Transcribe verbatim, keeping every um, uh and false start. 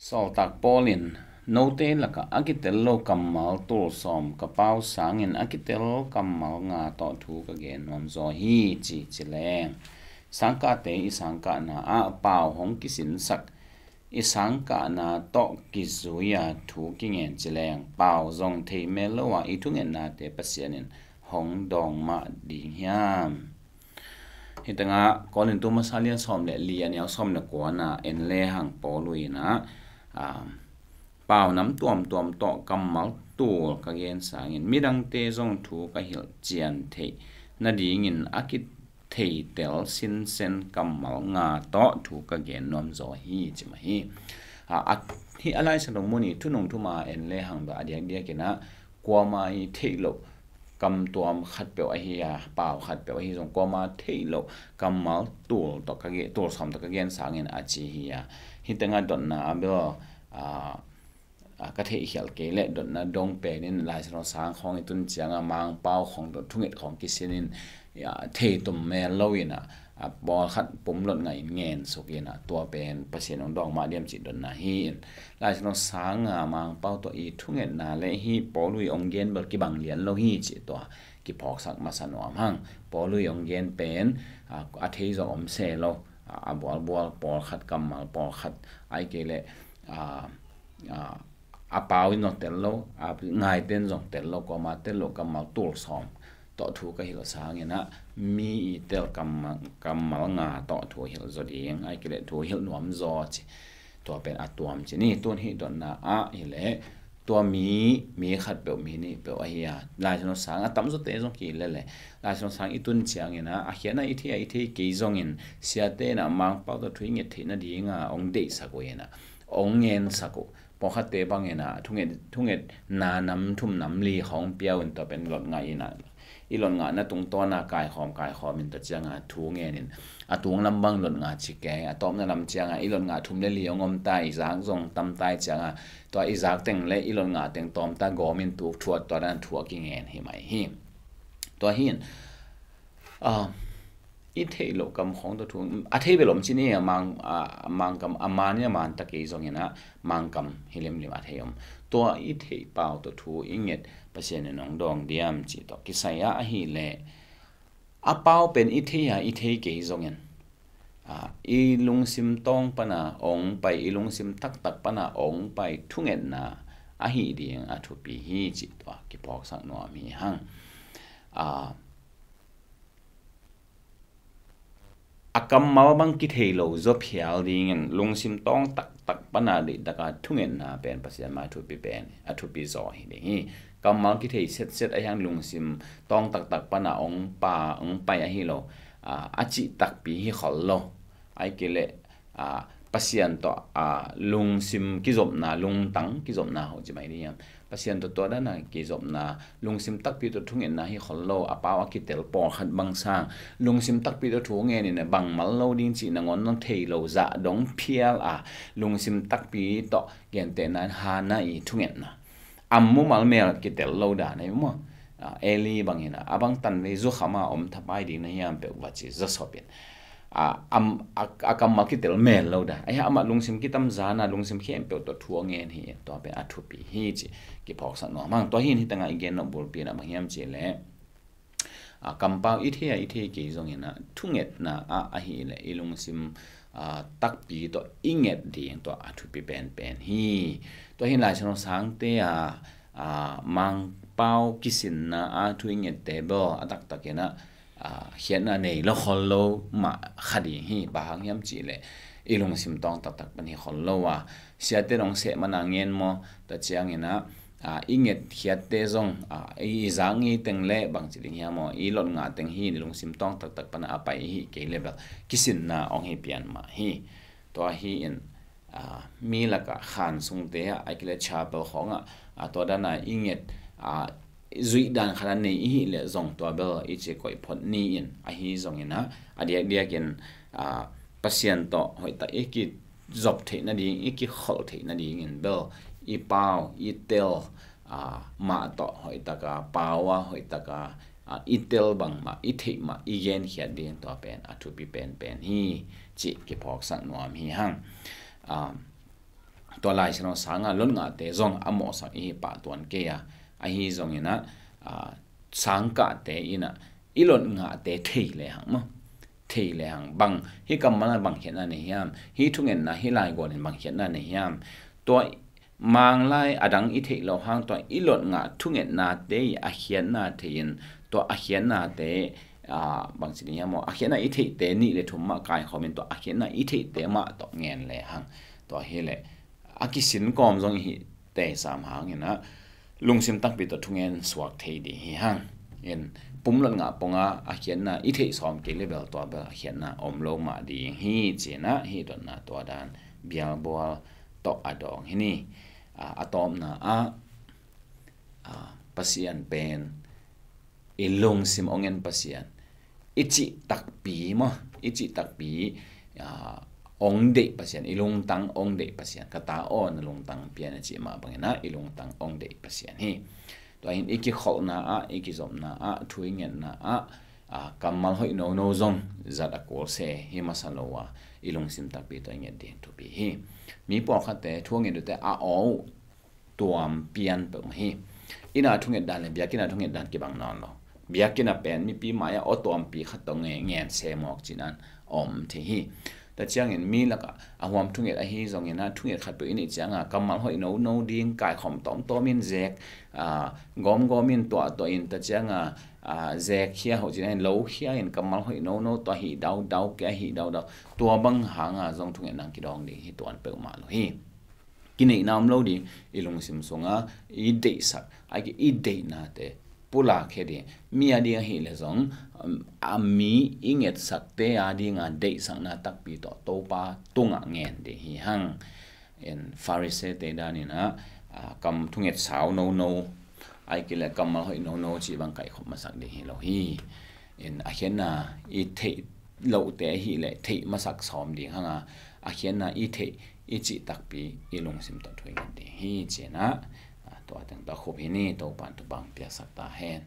Sawltak Paul in, "Note lakah a kitel lo kammal tul sawm ka pau sangin a kitel kammal nga tawh thu ka gen nuam zaw hi," ci ci leng, sangkahte i sangkahna ah pau hong kisinsak, i sangkahna tawh kizui-a thu kingen ci leng, pau zong thei mel lo-a i thungetnate Pasian in hong dawng mah ding hiam? Hih tengah Korintu masa lian sawm le li, a neu sawm le kuana en lehang Paul in ah, a, pau nam tuamtuam tawh kammal tul ka gen sangin midangte zong thu ka hilh cian theih nadingin a kitheitel sinsen kammal nga tawh thu ka gen nuam zaw hi, ci mah hi. A, a, hih a Lai Siangtho mun i thunung thum a en lehang bel a diakdiakin ah kuama i theih loh kamtuam khatpeuh ahi a, pau khatpeuh ahi zong kuama theih loh kammal tul tawh ka gen, tul sawm tawh ka gen sangin a ci hi a. Hih tengah dotna ah bel, a, a, ka theihkhial kei leh dotna dong pen in Lai Siangtho sang khawng i tun ciangah Mangpau khawng tawh thunget khawng kisin in, a, thei tum mel lo in ah, a, pawlkhat pum lot ngah in ngen suk in ah, tua pen Pasian hong dawng mah diam cih dotna hi in. Lai Siangtho sang a Mangpau tawh i thungetna le hih Paul i hong gen bel kibang lian lo hi cih tua kiphawksak masa nuam hang. Paul i hong gen pen, a, a thei zawh om se lo, a, a bualbual pawlkhat kammal pawlkhat, ahih kei leh, a, a, a pau in zong tel lo, a ngaite in zong tel lo, kuama tel lo kammal tul sawm tawh thu ka hilh sangin ah mi i tel kammal, kammal nga tawh thu hilh zaw ding, ahih kei leh thu hilh nuam zaw ci. Tua pen a tuam ci ni. Tun hih dotna ah hi leh tua mi, mi khatpeuh, mi nihpeuh ahi a, Lai Siangtho sang a tamzawte zong ki lele, Lai Siangtho sang i tun ciangin ah a khiatna i thei a, i thei kei zongin siate in ah Mangpau tawh thu i nget theih nading a hong deihsak uh in ah, hong ngensak uh. Pawlkhatte bangin ah thunget, thungetna nam thum nam li khawng pia uh in tua pen lot ngah in ah, i lot ngahna tungtawn a kaikhawm, kaikhawm in tua ciangah thu ngen in, a tung lam bang lot ngah ci kei, a tawpna lam ciangah i lot ngah thum le li hong om ta, i zak zong tam ta i ciangah tua i zak teng le i lot ngah teng tawm ta gawm in tuk thuat, tua dan thu a kingen hi mai hi. Tua hi in, a, i theih loh kam khawng tawh thu, a thei bel om ci ni a, Mang, a, Mangkam a man in a man ta kei zongin ah Mangkam hi limlim a thei om. Tua i theih pau tawh thu i nget Pasian in hong dawng diam cih tawh kisai ah ahih leh a pau pen i thei a, i thei kei zongin, a, i lungsim tawng pana hong pai, i lungsim taktak pana hong pai thungetna ahi ding a thupi hi cih tua kiphawksak nuam hi hang. A, a kammal bang kithei lo zaw phial dingin lungsim tawng taktak pana deihtak a thungetna pen Pasian mai thupi pen, a thupi zaw hi ding hi. Kammal kithei setset ahi hang lungsim tawng taktak pana hong pa, hong pai ahi lo, a, a cih takpi hi khol lo. Ahih kei leh, a, Pasian tawh, a, lungsim kizopna, lungtang kizopna ho ci mai ding hiam? Pasian tawh tua dana kizopna, lungsim takpi tawh thungetna hi khol lo, a pau a kitel pawlkhat bang sang, lungsim takpi tawh thu ngen in a bangmal lo ding cih nangawn nong thei lo zah dong phial a, lungsim takpi tawh gentehna in Hannah i thungetna. A mumal mel kitel lo dan ahi maw. A, Eli bangin a, a bang tanvei zukham a om thapai ding na hiam peuh va ci zawsop in. A, am, a, a kammal kitel mel lo dan. Ahi amah lungsim kitamzan a, lungsim khempeuh tawh thu a ngen hi, tua pen a thupi hi ci kiphawksak nuam hang. Tua hi in hih tengah i gen nop bulpi in a bang hiam cih leh, a, kampau i thei a, i thei kei zongin a, thungetna ah ahih leh i lungsim, a, takpi tawh i nget ding tua a thupi penpen hi. Tua hi in Lai Siangtho sangte a, a, Mangpau kisinna a thu i ngette bel a taktakin a, a, khiatna nei lo khol lo mah kha ding hi. Bang hang hiam cih leh i lungsim tawng taktak pan hi khol lo a, siate dong seh mana ngen maw, tua ciangin a, a, i ngetkhiatte zong, a, i zak ngei teng le bangci ding hiam maw, i lot ngah teng hi, lungsim tawng taktak pana a pai hi kei le bel kisinna hong hi pian mah hi. Tua hi in, a, mi lakah khan sungte ah, ahih kei leh chapel khawngah, a, tua dana i nget, a, zuih dan khat a nei i hih leh zong tua bel i ci koih phot ni in, ahi zongin a, a diakdiakin, a, Pasian tawh hoihtak i ki zop theih nading, i kikholh theih nadingin bel i pau, i tel, a, mah tawh hoihtak a pau a, hoihtak a, a, i tel bangmah, i theih mah i genkhiat ding tua pen a thupi penpen hi cih kiphawksak nuam hi hang. A, tua Lai Siangtho sanga lot ngahte zong a mawhsak i hi pah tuan kei a, ahi zongin ah, a, sangkahte in ah i lot ngahte thei lehang maw, thei lehang bang, hih kammal ah bang khiatna nei hiam, hih thungetna, hih laigual in bang khiatna nei hiam, tua Manglai adang i theih loh hang tua i lot ngah thungetnate i a khiatna thei in, tua a khiatnate, aa, bangci ding hiam maw, a khiatna i theihte nih le thum mah kaikhawm in tua a khiatna i theihte mah tawh ngen lehang, tua hi leh a kisin kawm zong i hih tei sam hangin ah lungsim takpi tawh thungen suak thei ding hi hang. In pum lot ngah pongah a khiatna i theih sawm kei le bel tua bel a khiatna om lo mah ding hi, ci-in ah hih dotna tua dan bialbual tawh a dawng hi ni. A, a tawpna ah, a, Pasian pen i lungsim hong en Pasian, i cih takpi maw, i cih takpi, a, hong deih Pasian, i lungtang hong deih Pasian, ka ta aw na lungtang pia in a cih mah bangin ah i lungtang hong deih Pasian hi. Tua in i kikholhna ah, i kizopna ah, thu i ngetna ah, a, kammal hoih nono zong zat a kul se hi masa lo a, i lungsim takpi tawh i nget ding thupi hi. Mi pawlkhatte thu a nget uh teh a aw uh tuam pian peuhmah hi. Inn ah thunget dan le biakinn ah thunget dan kibang nawn lo. Biakinn ah pen mipi mai-ah aw tuampi khat tawh nge-, ngen se mawk ci-in ah om thei hi. Tua ciangin mi lakah a huam thunget ahi zongin ah thunget khat peuh i neih ciangah kammal hoih nono ding, kaikhawm tawmtawm in zek, a, gawmgawm in tuahtuah in, tua ciangah, a, zek khia hoh ci-in ah lo khia in kammal hoih nono tua hih daudau, kia hih daudau, tua bang hangah zong thunget nang kidawng ding hi tuan peuhmah lo hi. Kineihna om lo ding, i lungsim sungah i deihsak, a, i deihnate pulak khia ding. Mi a ding ahih leh zong, um, a mi i ngetsakte a dingah deihsakna takpi tawh Topa tungah ngen ding hi hang. In Pharisee-te danin ah, a, kam thunget sau nono, ahih kei leh kammal hoih nono cih bang kaikhop masak ding hi lo hi. In a khiatna i theih lohte ahih leh theih masak sawm ding hang a, a khiatna i theih i cih takpi i lungsim tawh thu i nget ding hi, ci-in ah, a, tua teng tawh khup hi ni. Topa'n thupha hong piaksak ta hen.